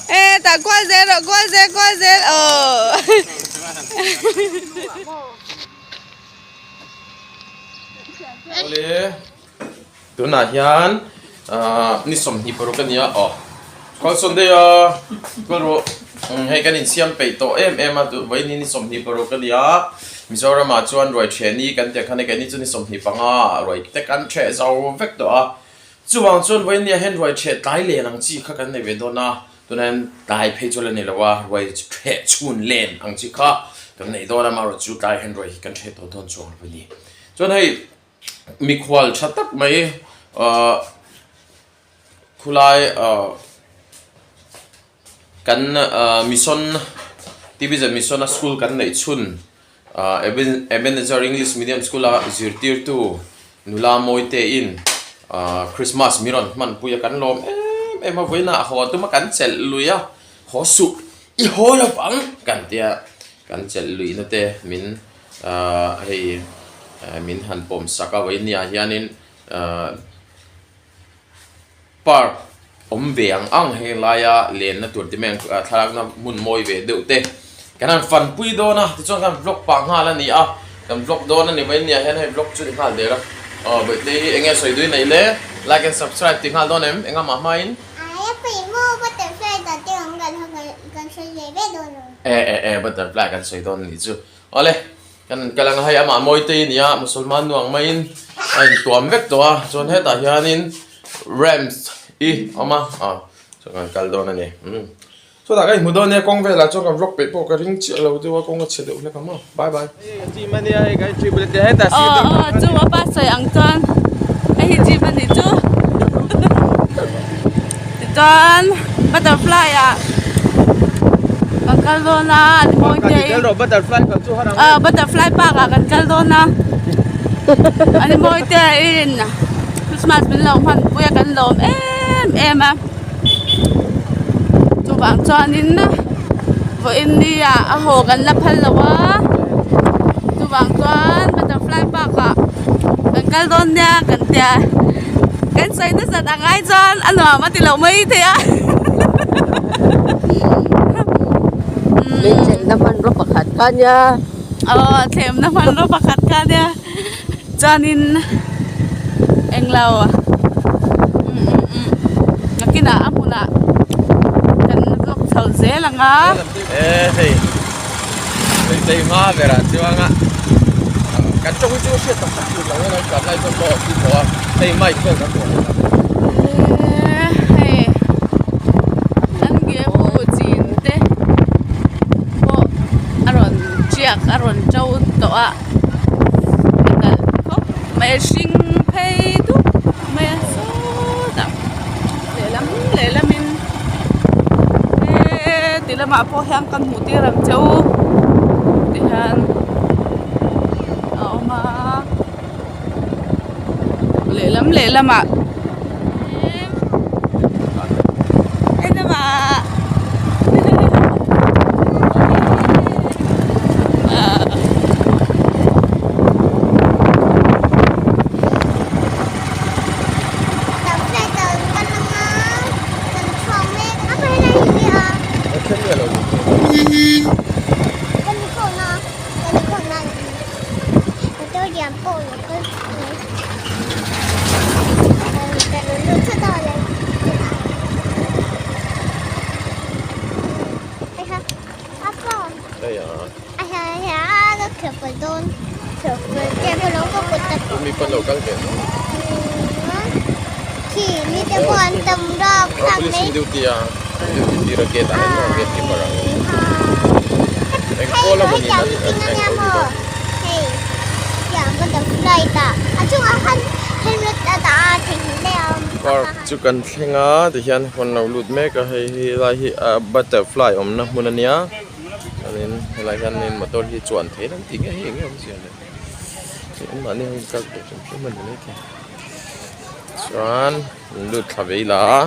E tah kual zel rawh kual zel kual zel aw. Awle tunah hian ah ni 26 a nia aw kal sawn daih a kal rawh hei kan insiam peih tawh em em a vawiin ni 26 a nia Mizoramah chuan ruai ṭheh ni kan tih ang khan hei keini chu ni 25 ah ruai te kan ṭheh zo vek tawh a. Chuvang chuan vawinia hian ruai ṭheh tlai len ang chi kha kan nei ve dawn a, tunah hian tlai phei chu la ni lo a, ruai ṭheh chhun len ang chi kha kan nei dawn a, amaherawh chu tlai hian ruai hi kan ṭheh tawh dawn chuang lo a ni. Chuan hei mikhual ṭha tak mai ahh khulai ahh kan ahh mission T_V mission a school kan neih chhun Ebenezer English Medium School a zirtirtu nula Mawite in Christmas mi rawn hmanpui a kan lawm em em a vawiin ah haw tum a kan chelh lui a haw suh i haw lo vang kan tia kan chelh lui na te min hei min han pawm sak a vawiin ni ah hianin Park awm ve ang ang heng laia lenna tur te mai ang thlalakna hmun mawi ve deuh te kan han fanpui dawn a tichuan khan vlog pah nghal a ni a kan vlog dawn a ni mai nia hian hei vlog chu ni nghal der a aw bawihte hi eng nge sawi dui neih le like and subscribe ti nghal dawn em eng amah hmain e e e butterfly kan sawi dawn a nih chu awle. Kan kal ang a hei amah Mawitei a ni a Musalman nuang maiin a intuam vek tawh a chuan hetah hianin ramps i awm a aw chuan kan kal dawn a ni umm chutah ka inhmu dawn nia kawng velah chuan ka vlog peih pawh ka ring chiah lo deuh a kawng a chhe deuh hlek ang maw bye bye. Aw aw chu a pa sawi ang chuan hei hi jeep a nih chu tichuan butterfly ah kan kal dawn a an mawi te ah butterfly park ah kan kal dawn a an mawi te in christmas min lo hman pui a kan lawm em em a chuvang chuanin vawiin ni ah a haw kan la phal lo a chuvang chuan butterfly park ah kan kal dawn nia kan tia. Kan sawi nasat ang ai chuan a nuam a ti lo mai thei a. Min thlemna hmanraw pakhat kha nia. Aw thlemna hmanraw pakhat kha nia. Chuanin englo nakinah a hmunah kan vlog chho zel ang a. E hei hei hma berah chuang a kan tawng hi chu hriat tak tak tur lo a kan lai chuan pawh a tawh a hei mic vel kan vuah leh e hei an gehu chin te pawh a rawn tiak a rawn to tawh a a nalh khawp mai a hring phei dup mai a sawtah lehlam lehlamin eee ti lamah pawh hian kan hmuh tir ang che u tihian a awm a lehlam lehlamah en lamah Police in duty a duty tir a gate ah hian maw gate keeper ah eng pawl a mawni an eng ho Park chu kan thleng a tihian huan lo lut mek a hei hi lai hi butterfly awmna hmun a nia chuanin helai hianin motor hi chuan theih an tih ngei ngei awmzia le anmahni ho in kal ve hrim hrim a ni maithei chuan an lut thla ve ila a.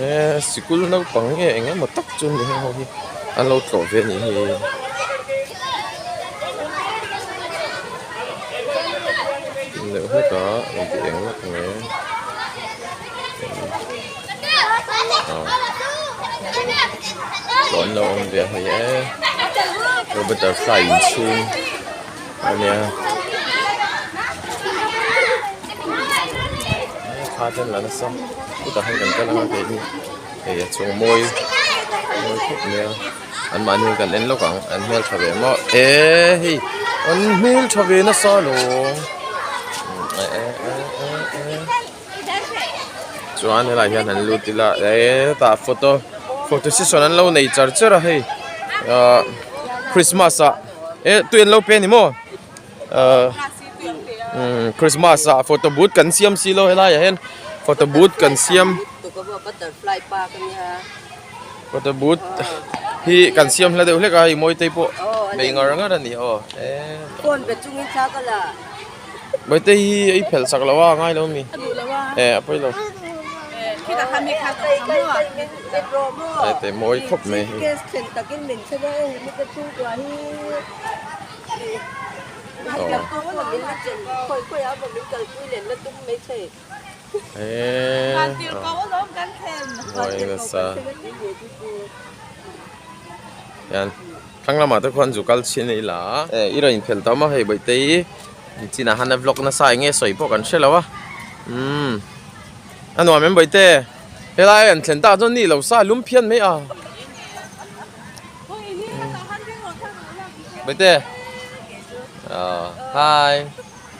He sikul naupang nge eng emaw tak chu ni heng ho hi an lo tlawh ve a nih hi. Deuh hlek a inti eng vak nge aw an lo awm ve a hei e butterfly inchhung ania kha ten la nasa chutah hian kan kal anga keini hei a chung mawi mawi khawp mai a. An mahni hian kan en lawk ang an hmel tha ve maw eh hei an hmel tha ve nasa alawm eh eh eh eh chuan helai hian han lut ila eh tah photo photo session an lo nei char char a hei ah christmas ah eh tui an lo pe a ni maw ah umm christmas ah photo booth kan siam si lo helai ah hian photo booth kan siam. Photo booth hi kan siam hla deuh hlek a hei Mawitei pawh bei ngar ngar a ni aw Mawitei hi a i phelh sak lo a ngai lo mi eh a pawi lo mawi khawp mai hei. Hian thlang lamah te khuan zu kal chhin a ila eh i rawn inphelh tawh maw hei bawihte i chinah han a vlog nasa eng nge sawi pawh kan hre lo a umm a nuam em bawihte helai an thlen tak chuan ni lo sa lum phian mai a bawihte ah hi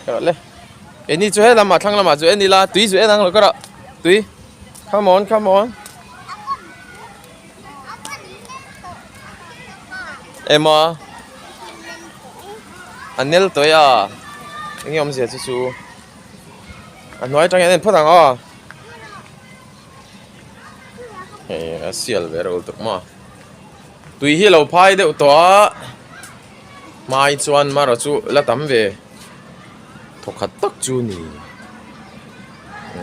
ka rawh le. Keini chu he lamah thlang lamah chu en ila tui chu en ang lo ka rah tui come on come on emaw a nel tawih a enge awmzia chu chu a hnuai atang hian en phawt ang aw hei a sial ve reuh lutuk maw tui hi a lo phai deuh tawh a hmai chuan marawh chu la tam ve. Thawkhat tak chu ni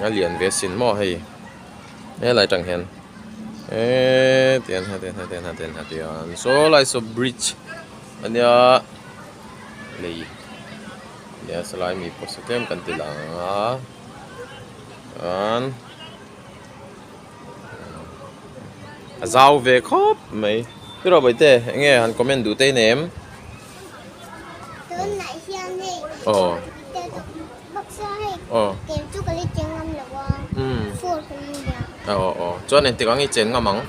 a lian ve sin maw hei helai tang hian eee tian tian tian tian tian saw lai saw bridge ania lei ania sawlai mi pawisa tlem kan ti lang a chuan a zau ve khawp mai tiraw bawihte enge han comment duh te i nei em. Chuan engtik ang i chen ngam ang?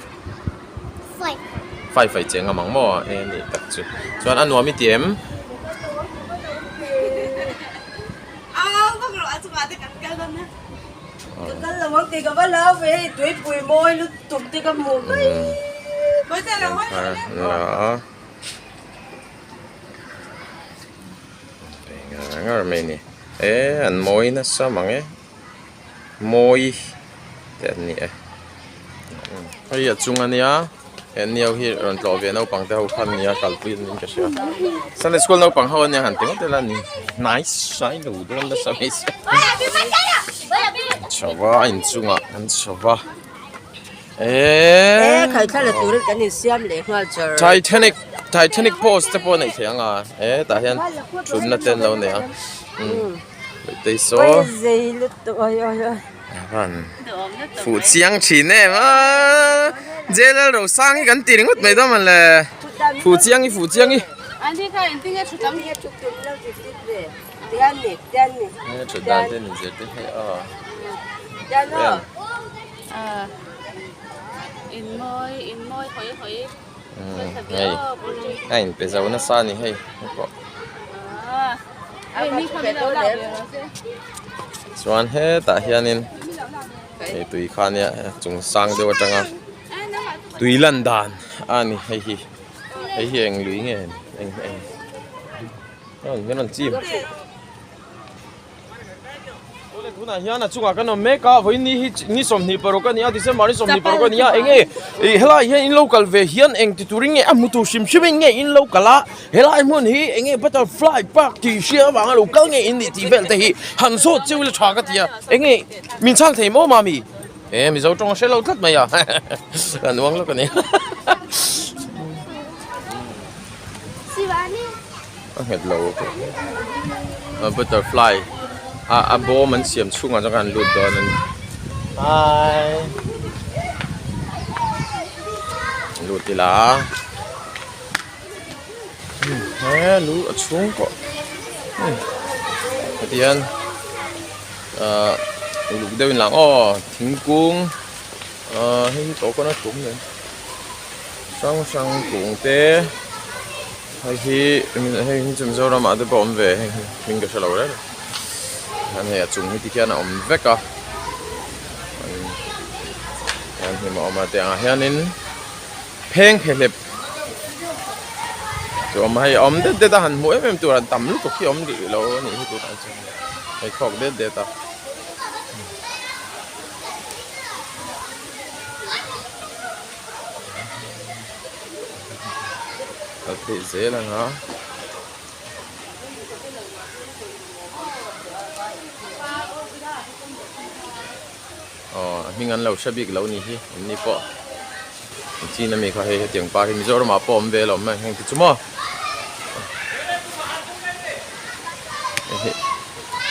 Five ah i chen ngam ang maw? E ni tak chu. Chuan a nuam i ti em? Ngar ngar mai a ni e an mawi nasa mang e mawi te an ni e hei a chung a nia he nio hi rawn tlawh ve naupang te ho khan nia kalpui an niin ka hria sunday school naupang ho ania han ti ngawt ila ni hnai sai lo dawn nasa mai sia chho va a inchungah an chho va. E khai thla la turin kan insiam leh nghal char. Titanic Titanic pose te pawh neih theih ang a e tah hian thutna te an lo nei a umm tei saw zei lutuk oi oi oi van fuh chiang thin em a J_L Rosang hi kan ti ringawt mai dawn le fuh chiang i fuh chiang i thut dan te ni zir te hei a. Hei a inpe zo nasa a ni hei pawh chuan hetah hianin hei tui kha ania chung sang deuh atanga tui lan dan a ni hei hi hei hi eng lui nge eng eng eng rawn chim. Awle tunah hian a chungah kan awm mek a vawiin ni hi ni 26 a ni a December ni 26 a ni a enge ih helai hian in lo kal ve hian eng ti turin nge a hmu tur hrim hrim in nge in lo kal a helai hmun hi enge butterfly park tih hria avanga lo kal nge in nih tih vel te hi han zawt cheu ila tha ka ti a enge min chhang thei maw mami e Mizo tawng a hre lo tlat mai a kan uang lawk a ni a nghet lo a butterfly. A bawm an siam chhungah chuan kan lut dawn a ni. Hi. Lut ila. He lu a chhung pawh. Heti hian ah uluk deuhin lang aw thingkung ah hei hi coconut kung ni hrang hrang kung te. Hei hi hei hi chu Mizoram ah te pawh a awm ve heng hi hming ka hre lo reng hian hei a chung hi tikhian a awm vek a hian hnim a awm a tiang ah hianin pheng phehlep chu a awm a hei a awm det det a han hmuh em em tur an tam lutuk hi a awm rih lo a nih hi tunah chuan hei thawk det det a. Kal theih zel ang a. Aw a hming an lo hre bik lo ni hi an ni pawh an chin ami kha hei hetiang par hi Mizoram ah pawh a awm ve alawm heng te chu maw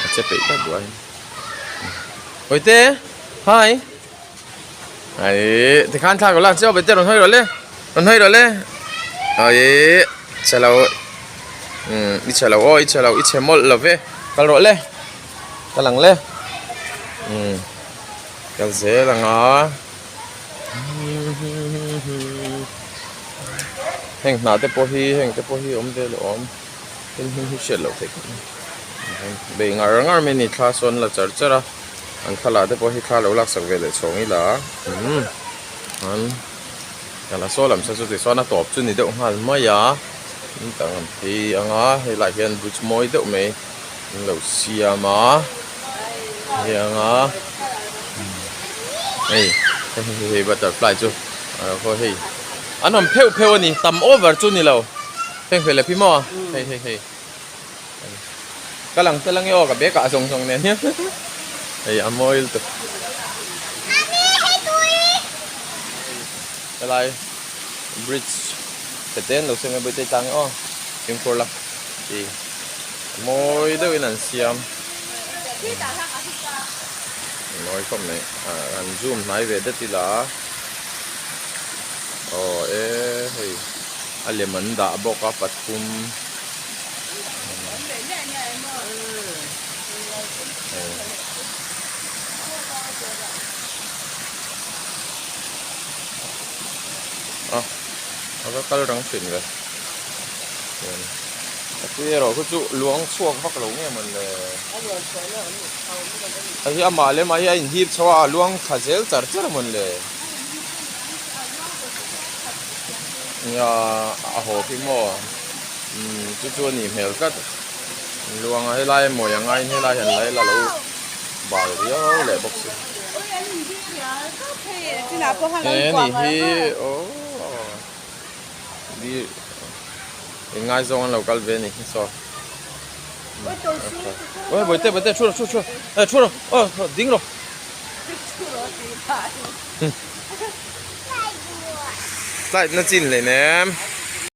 a che peih tlat duh a Hawite hi. Aih tikhan thla ka lak chiah bete rawn hawi rawh le rawn hawi rawh le aih chhe lo umm i chhe lo aw i chhe lo i chhe mawlh lo ve kal rawh le kal ang le umm kal zel ang a heng hnah te pawh hi heng te pawh hi awm ve lo awm heng hming hi hriat loh theih khawp mai. Bei ngar ngar mai a ni thla sawn la char char a an thlalak te pawh hi thla lo laksak ve leh chhawng ila umm an kan a saw lam saw chu tichuan a tawp chu ni deuh nghal mai a in tang an phei ang a helaiah hian bridge mawi deuh mai an lo siam a hei ang a hei hei hei butterfly chu hei an awm pheuh pheuh a ni tam over chu ni lo heng hmel a phi maw hei hei hei. Ka lang tel ange aw ka bag ah zawng zawng nen hian hei a mawi lutuk helai bridge te te an lo siam a bawihte tlang e aw fimkhur la ti mawi deuhin an siam mawi khawp mai an zoom hnai ve det ila aw e hei a lem an dah bawk a pathum. A a va kal rang thin ve a tui erawh khu chu luang chhuak vak lo nge mawn le hei hi amah leh amah hi a inhip chho a a luang thla zel char char a mawn le nia a haw khi maw. Umm chu chu a nih hmel tlat luang a helai a mawi ang aiin helai hian la lo bal riau leh bawk si he ni hi aww di in ngaizawng an lo kal ve a ni hi saw oi bawihte bawihte thu rawh thu thu eh thu rawh aw ding rawh slide na chin hleinem.